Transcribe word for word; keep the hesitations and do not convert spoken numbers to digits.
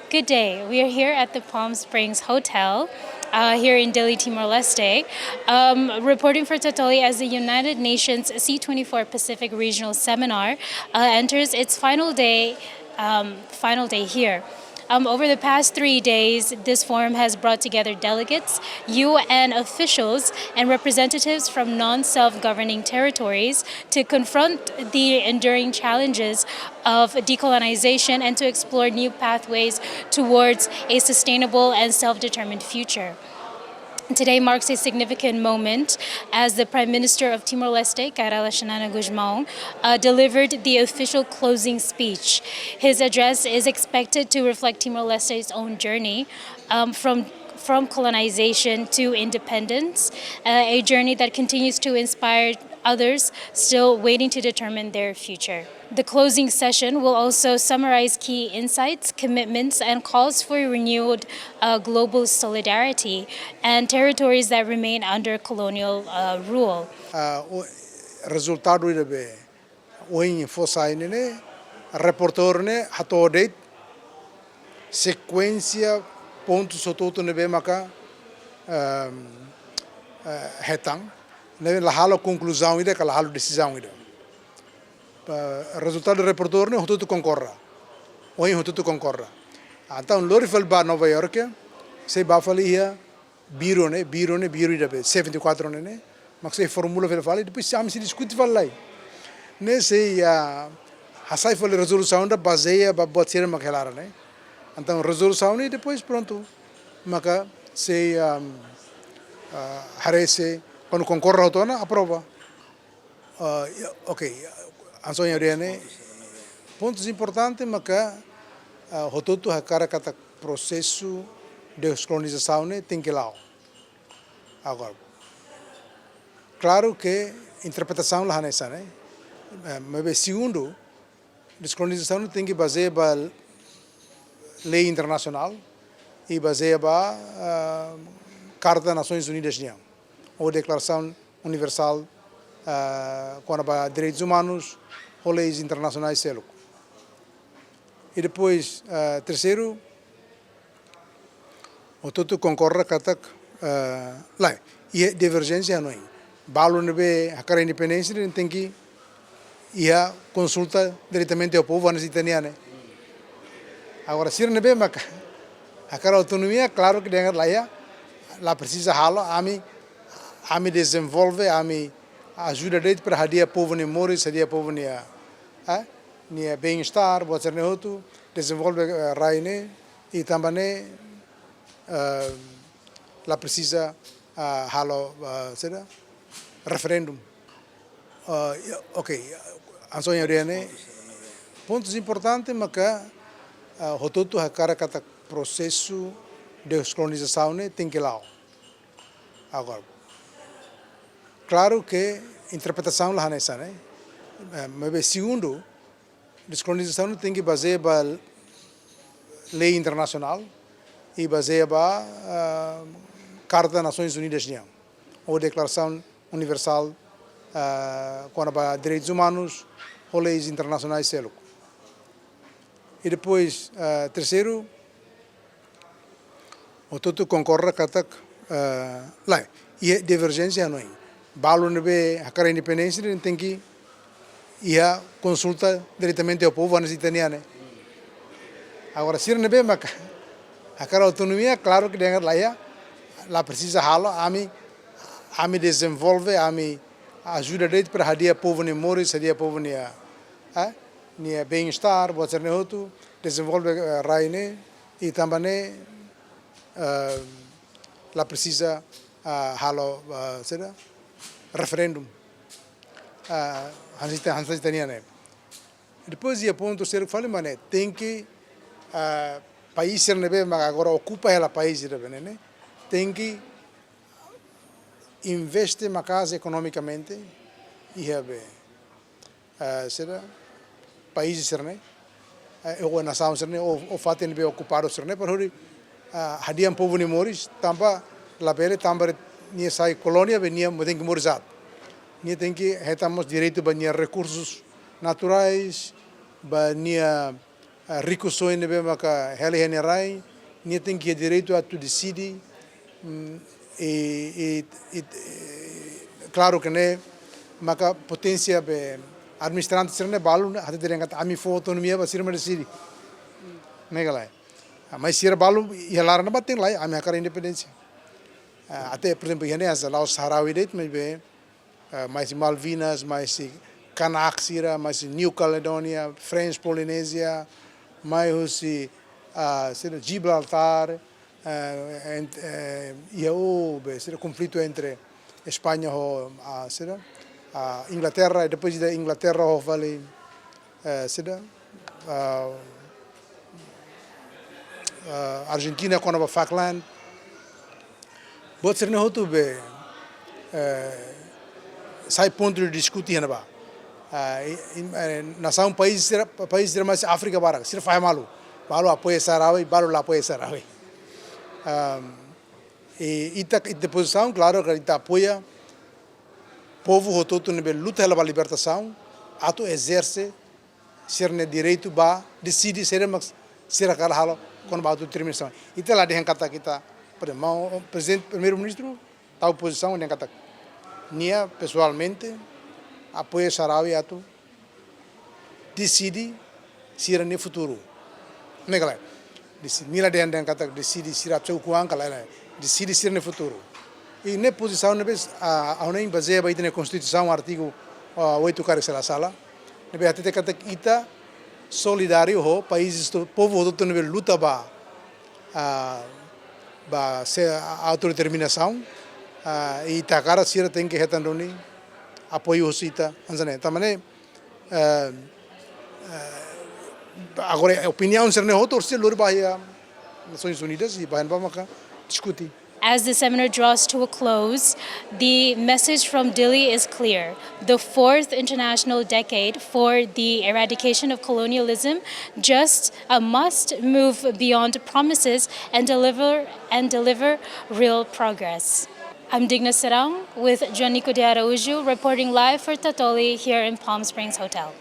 Good day. We are here at the Palm Springs Hotel, uh, here in Dili, Timor-Leste. Um, reporting for Tatoli as the United Nations C twenty-four Pacific Regional Seminar, uh, enters its final day, um, final day here. Um, over the past three days, this forum has brought together delegates, U N officials, and representatives from non-self-governing territories to confront the enduring challenges of decolonization and to explore new pathways towards a sustainable and self-determined future. Today marks a significant moment as the Prime Minister of Timor-Leste, Kay Rala Xanana Gusmão, uh, delivered the official closing speech. His address is expected to reflect Timor-Leste's own journey, um, from, from colonization to independence, uh, a journey that continues to inspire others still waiting to determine their future. The closing session will also summarize key insights, commitments, and calls for renewed, uh, global solidarity and territories that remain under colonial, uh, rule. Ah, o rezultadu ida be ohin fó sai ne'e, reporter ne'e hato'o de'it sekuénsia pontu hotu-hotu ne'ebé maka, ehm, eh, hetan, ne'e la halo konkluzaun ida, ka la halo desizaun ida. Pa rezultadu reporter ne'e hotu-hotu konkorda. Ohin hotu-hotu konkorda. Entaun lori fali ba Nova York, sei bá fali iha biro ne'e, biro ne'e, biro ida be seventy-four ne'e, ne'e. Mak sei formula fali fali, depois sei ami sei diskute fali lai. Ne'e sei, ah, hasai fali rezolusaun ida bazeia ba buat sira mak hela ne'e. Entaun rezolusaun ne'e depois prontu. Maka sei, ah, ah, haree se kuandu konkorda hotu ona aprova. Ah, ya, ok, hanesan ohin ha'u dehan ne'e, pontus importante maka, ah, hotu-hotu hakarak katak prosesu deskolonizasaun ne'e tenke la'o. Agora, klaru ke interpretasaun la hanesan ne'e. Eh, maibé segundu, deskolonizasaun tenke bazeia ba lei internasionál i bazeia ba, ah, Karta Nasoins Unidas nian, ou Deklarasaun Universál, ah, kona-ba Direitus Umanus, ou leis internasionais seluk. I depois, ah, terseiru, hotu-hotu konkorda katak, ah, lae, iha diverjénsia hanoin. Balu ne'ebé hakarak independénsia ne'e tenke iha konsulta diretamente ho povu, hanesan ita-nian ne'e. Agora, sira ne'ebé maka hakarak autonomia, klaru ke dengar la iha, la presiza halo, ami, ami dezenvolve, ami ajuda de'it para hadi'a povu nia moris, hadi'a povu nia, eh, nia bem-estar, buat sira-ne'e hotu, dezenvolve, eh, rai ne'e, i tanba ne'e, eh, la presiza, ah, halo, ah, saida, referendum. Ah, ya, ok, hanesan ohin ha'u dehan ne'e, pontus importante maka, ah, hotu-hotu hakarak katak prosesu deskolonizasaun ne'e tenke la'o. Agora, klaru ke interpretasaun la hanesan ne'e. Eh, maibé segundu, deskolonizasaun tenke bazeia ba lei internasionál i bazeia ba, ah, Karta Nasoins Unidas nian, ou Deklarasaun Universál, ah, kona-ba Direitus Umanus, ou leis internasionais seluk. I depois, ah, terseiru, hotu-hotu konkorda katak, eh, lae, iha diverjénsia hanoin. Balu ne'ebé hakarak independénsia ne'e tenke iha konsulta diretamente ho povu, hanesan ita-nian ne'e. Agora, sira ne'ebé maka hakarak autonomia, klaru ke dengar la iha, la presiza halo, ami, ami dezenvolve, ami ajuda de'it para hadi'a povu nia moris, hadi'a povu nia, eh, nia bem-estar, buat sira-ne'e hotu, dezenvolve, eh, rai ne'e, i tanba ne'e, eh, la presiza, ah, halo, ah, saida, referendum. Ah, hanesan ita, hanesan ita-nian ne'e. Depois iha pontu seluk fali mak ne'e, tenke, ah, país sira ne'ebé mak agora okupa hela país sira ne'ebé ne'e, tenke investe maka'as ekonomikamente iha be, eh, saida, país sira-ne'e, eh, ou nasaun sira-ne'e, ou, ou fatin ne'ebé okupadu sira-ne'e, para hodi, ah, hadi'a povu nia moris, tanba labele, tanba nia sai kolónia, be nia mós tenke moris aat. Nia tenke hetan mós direitu ba nia rekursus naturais, ba nia, ah, rikusoin ne'ebé maka hela iha nia rai, nia tenke iha direitu atu deside, mm, i, i, i, i, klaru ke ne'e maka poténsia be administrante sira-ne'e balu hatete dehan katak ami fó autonomia ba sira mak deside. Ne'e ka lae. Ah, mas sira balu iha laran ne'ebá hateten lae, ami hakarak independénsia. Ah, até, por ezemplu, iha ne'e hanesan la'ós Sahrawi de'it, maibé, ah, mai husi Malvinas, mai husi Kanak sira, mai husi New Caledonia, French Polynesia, mai husi, ah, sira Gibraltar, eh, ent-, eh, iha o be, sira konflitu entre España ho, ah, sira, ah, Inglaterra, i depois de Inglaterra ho fali, eh, sira, ah, ah, Argentina kona-ba Falkland. Buat sira-ne'e hotu be, eh, sai pontu de diskute iha ne'ebá. Ah, i, i, eh, nasaun país sira, país sira mai husi Áfrika barak, sira fahe malu. Balu apoia Sahrawi, balu la apoia Sahrawi. Ah, i ita, ita pozisaun, klaru, ke ita apoia povu hotu-hotu ne'ebé luta hela ba libertasaun, atu ezerse sira-nia direitu ba deside saida mak sira hakarak halo kona-ba autodeterminasaun. Ita la dehan katak ita, por ezemplu, o Prezidente, Primeiru-Ministru tau pozisaun dehan katak nia pesoalmente apoia Sahrawi atu deside sira-nia futuru. Ne'e ka lae. Desi-, nia la dehan dehan katak deside sira atu ukun ka lae, lae. Deside sira-nia futuru. I ne'e pozisaun ne'ebé, ah, ha'u hanoin bazeia ba ita-nia Konstituisaun artigu, ah, oitu karik se la sala. Ne'ebé hatete katak ita solidáriu ho país hotu, povu hotu-hotu ne'ebé luta ba, ah, ba se autodeterminasaun, ah, i ita hakarak sira tenke hetan duni apoiu husi ita, hanesan ne'e. Tanba ne'e, eh, eh, agora, opiniaun sira-ne'e hotu, orsida lori ba iha Nações Unidas, i ba iha ne'ebá maka diskute. As the seminar draws to a close, the message from Dili is clear. The fourth international decade for the eradication of colonialism just a must move beyond promises and deliver, and deliver real progress. I'm Digna Serão with Joanico de Araújo reporting live for Tatoli here in Palm Springs Hotel.